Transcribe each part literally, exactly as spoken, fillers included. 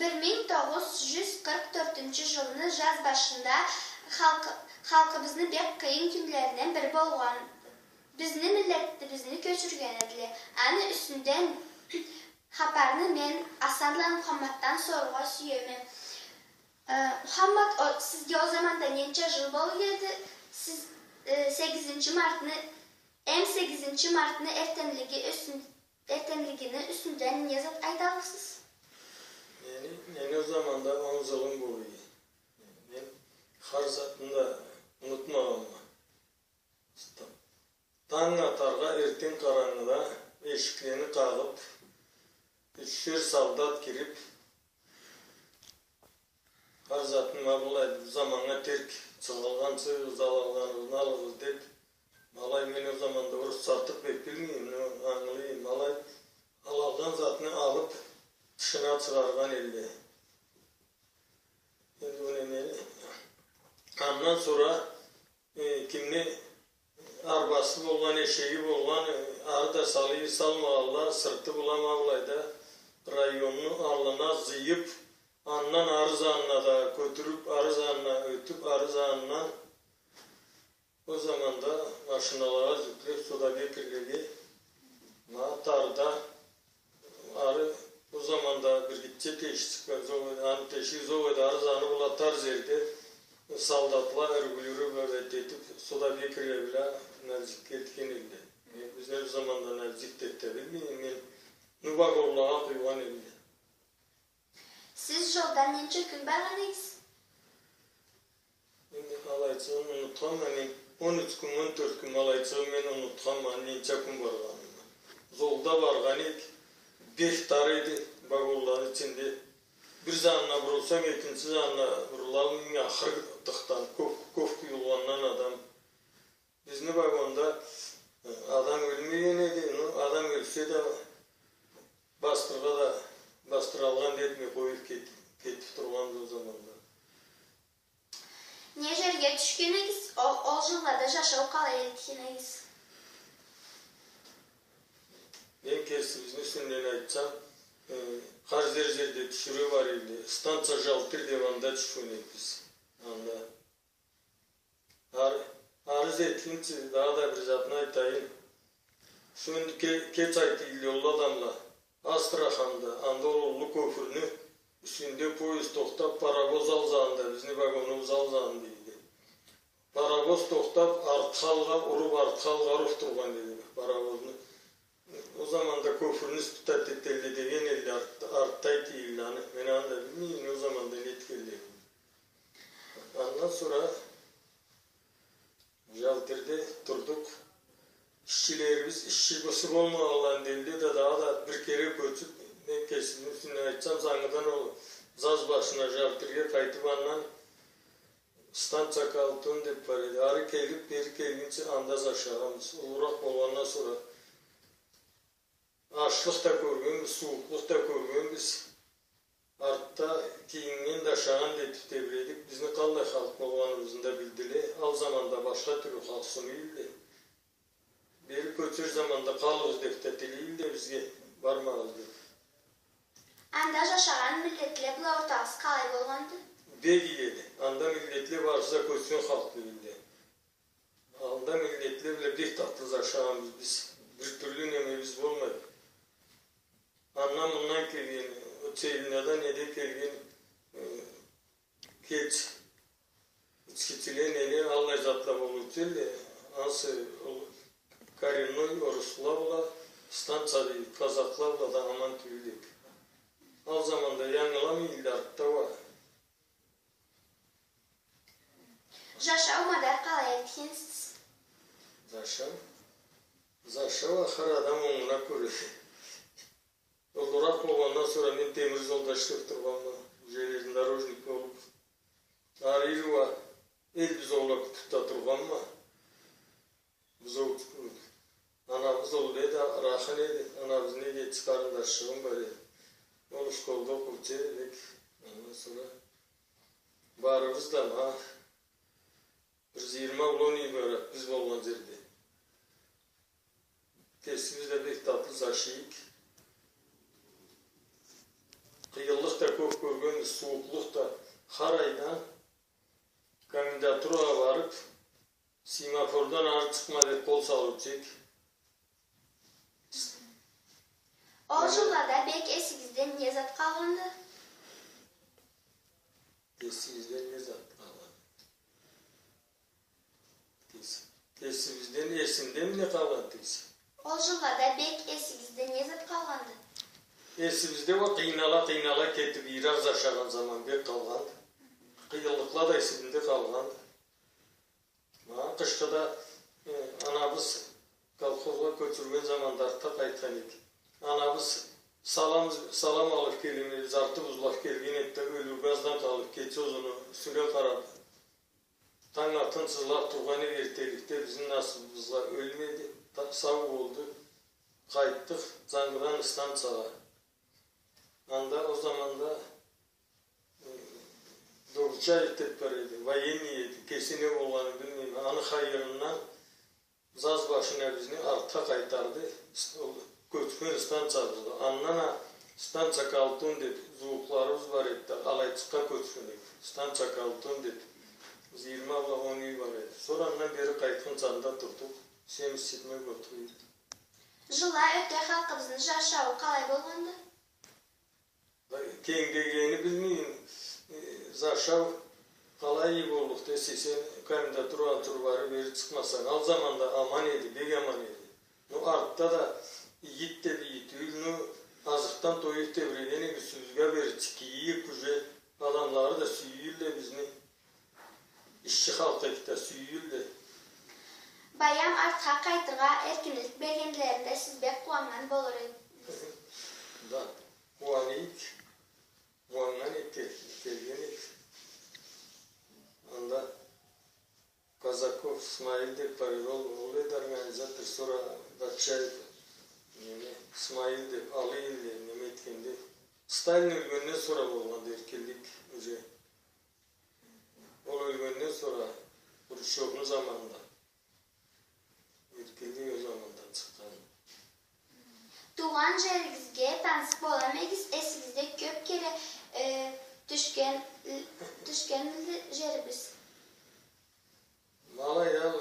Бир минг тогъуз жюз къыркъ тёртюнчю жылны жаз башында халкъ-, халкъыбызны бек къыйын кюнлеринден бири болгъан, бизни миллетибизни кёчюрген эдиле. Аны юсюнден хапарны мен Асанла Мухаммаддан сорургъа сюеме. Э, Мухаммад, о, сизге ол заманда ненча жыл болур эди? Сиз, э, сегизинчи мартны, эм сегизинчи мартны эртденлиги юсюн-, эртденлигини юсюнден не зат айталлыкъсыз? Мени, мени ол заманда он жылым болур эди. Мен хар затны да унутмагъанма. Танг атаргъа эртден къарангыда эшиклени къагъып, ючюшер солдат кирип, хар затны, ма былай, бу заманнга терк чыгъалгъан, чыгъыгъыз, алалгъаныгъызны алыгъыз деп, ма алай, мен ол заманда орусча артыкъ бек билмейме, но ангылайма, ма алай, алалгъан затны алып, тышына чыгъаргъан эдиле. Энди ол немени, андан сора, э, кимни арбасы болгъан, эшеги болгъан, э, ары да салыр, салмагъанла, сырты бла ма былайда районну аллына зыйып, андан ары занына да кётюрюп, ары занына ётюп, ары занындан ол заманда машиналагъа жюклеп, Судабекирлеге, ма тарда, ары, ол заманда бир гитче тешикчик бар, зол эди, аны тешиги зол эди, ары заны бла тар жерде солдатла юрюгюлюрю бла бететип, Судабекирле бла Набзикге элтген эдиле. Э, биз ол заманда Набзик деп да билмейме мен, ну, вагонлагъа къуйгъан эдиле. Сиз жолдан ненча кюн баргъан эдигиз? Энди алайчыгъын унутханма мен, он юч кюн, он тёрт кюн, алайчыгъын мен унутханма, ненча кюн баргъанымы. Золда баргъан эдик, бек тар эди, вагонланы ичинде. Бир занына бурулсанг, экинчи занына бурулалмайынг, ахыр тыхтан, кёп, кёп къуюлгъандан адам. Бизни вагонда, э, адам ёлмеген эди, но адам ёлсе да, басдыргъа да, басдыралгъан да этмей къоюп кет-, кетип тургъанды ол заманда. Не жерге тюшген эдигиз, ол, ол жыллада жашау къалай этген эдигиз? Мен кесибизни юсюнден айтсам, э, хар жер-жерде тюшюрюу бар эди. Станция Жалтыр деп, анда тюшген эдик биз. Анда. Ары, ары жетгинчи, дагъыда бир затны айтайым. Шёндю ке-, кеч айтыйла ол адамла. Астраханда, анда ол уллу кёпюрню юсюнде поезд тохтап, паровоз ал жанында, бизни вагонубуз ал жанында эди. Паровоз тохтап, артха-алгъа уруп, артха-алгъа уруп тургъан эди паровозну. Ол заманда кёпюрню испытать этелле деген эдиле, арт-, артда айтыйла аны. Мен аны да билмейме, ол заманда не этгенлерин. Андан сора Жалтырда турдукъ. Ишчилерибиз, ишчи бусу болмагъанланы делле да, дагъыда бир кере кёчюп, мен кесими юсюнден айтсам, зангыдан ол жаз башына Жалтыргъа къайтып, андан станция Калтон деп бар эди. Ары келип, бери келгинчи анда жашагъанбыз. Уллуракъ болгъандан сора ачлыкъ да кёргенбиз, сууукълукъ да кёргенбиз. Артда кийиннген да ашагъан да этип тебиредик. Бизни къаллай халкъ болгъаныбызны да билдиле. Ал заманда башха тюрлю халкъ сунуй элле. Бери кёчер заманда къалыгъыз деп да тилей элле бизге, бармагъыз деп. Анда жашагъан миллетле бла ортагъыз къалай болгъанды? Бек иги эди. Анда миллетле барысы да кёчген халкъ эдиле. Анда миллетле бла бек татлы жашагъанбыз биз. Бир тюрлю немебиз болмай. Андан-мындан келген, Целиннеден, неде келген, э, кеч, ичкичиле, неле, аллай затла болуучу элле, ансы ол коренной орусла бла, станцияда казакла бла да аман тюйюл эдик. Ал заманда янгыламай элле, артда уа. Жашау мадар къалай этгенсиз? Жашау? Жашау а хар адам онгуна кёре. Уллуракъ болгъандан сора мен темир жолда ишлеп тургъанма, железнодорожник болуп. Ары ири уа эл бузоула кутуп да тургъанма. Бузоу, анабыз уллу эди, арахын эди, анабызны эки къарындашчыгъым бар эди. Ол школда окъуучу эди бек. Андан сора барыбыз да ма бир жыйырма улан юй бар эди биз болгъан жерде. Кесибиз да бек татлы жашай эдик. Къыйынлыкъ да кёп кёргенбиз, сууукълукъ да. Хар айдан комендатурагъа барып, семафордан ары чыкъма деп къол салыучу эдик. Ол жыллада бек эсигизде не зат къалгъанды? Эсигизде не зат къалгъанды? Эс-, эсибизден, эсингдеми не къалгъанды дейсе? Ол жыллада бек эсигизде не зат къалгъанды? Эсибизде уа къыйнала-къыйнала кетип, йыракъ зашагъан заман бек къалгъанды. Къыйынлыкъла да эсибизде къалгъанды. Ма къышхыда, э, анабыз колхозгъа кёчюрген заманда артда къайтхан эдик. Анабыз салам, салам алып келген эди, зартыбыз лап келген эди да, ёлюрге аздан къалып, кече узуну юсюне къарап, танг атынсыз лап тургъан эди, эртделикде бизни насыбыбызгъа ёлмеди, та-, сау болду. Къайтдыкъ Зангыдан станциягъа. Анда ол заманда, э, Догучаев деп бар эди, военный эди, кеси не болгъанын билмейме. Аны хайырындан заз башына бизни артха къайтарды, с-, ол кёчген станциябызгъа. Андан а станция Калтун деп зууукъларыбыз бар эди да, алайчыкъгъа кёчген эдик. Станция Калтун деп зыйырма бла он юй бар эди. Сора андан бери къайтхынчы анда турдукъ. Семьдесят седьмой годха дейди. Жылла ётде халкъыбызны жашауу къалай болгъанды? Кенгейгенин билмейме, э, зашау къалай боллукъду десе, сен комендатураны туруп ары-бери чыкъмасанг, ол заманда аман эди, бек аман эди. Ну, артда да ийит деп ийит тюйюл, ну, азыкъдан тоюп тебреген эдик, юсюбюзге бери тикийик уже, адамлары да сюйюлле бизни. Ишчи халкъ эдик да, сюйюлле. Баям артха къайтыргъа эркинлик бергенлеринде сиз бек къууаннган болур эдигиз. Да, къууанып, къууаннган эдик, келген эдик. Анда Казаков Смайыл деп бар эди, ол, ол эди организатор, сора Датчаев, неме, Смайыл деп, Алиев деп, неме этгенде. Сталин ёлгенден сора болгъанды эркинлик уже. Ол ёлгенден сора, Хрущёвну заманында, эркинлик ол заманда чыкъгъан. Туугъан жеригизге тансыкъ боламы эдигиз, эсигизде кёп кере, э, тюшген, тюшгенди жерибиз? Ма алай а,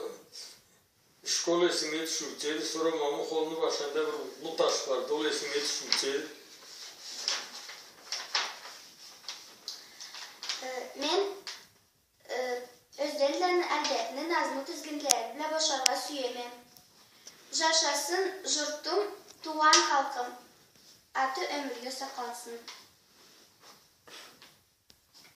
школ эсиме тюшюучю эди, сора Мамыхолну башында бир уллу таш барды, ол эсиме тюшюучю эди. Э, мен, э, Ёзденланы Альбертни назму тизгинлери бла бошаргъа сюеме. Жашасын журтум, туугъан халкъым, аты ёмюрге сакъалсын.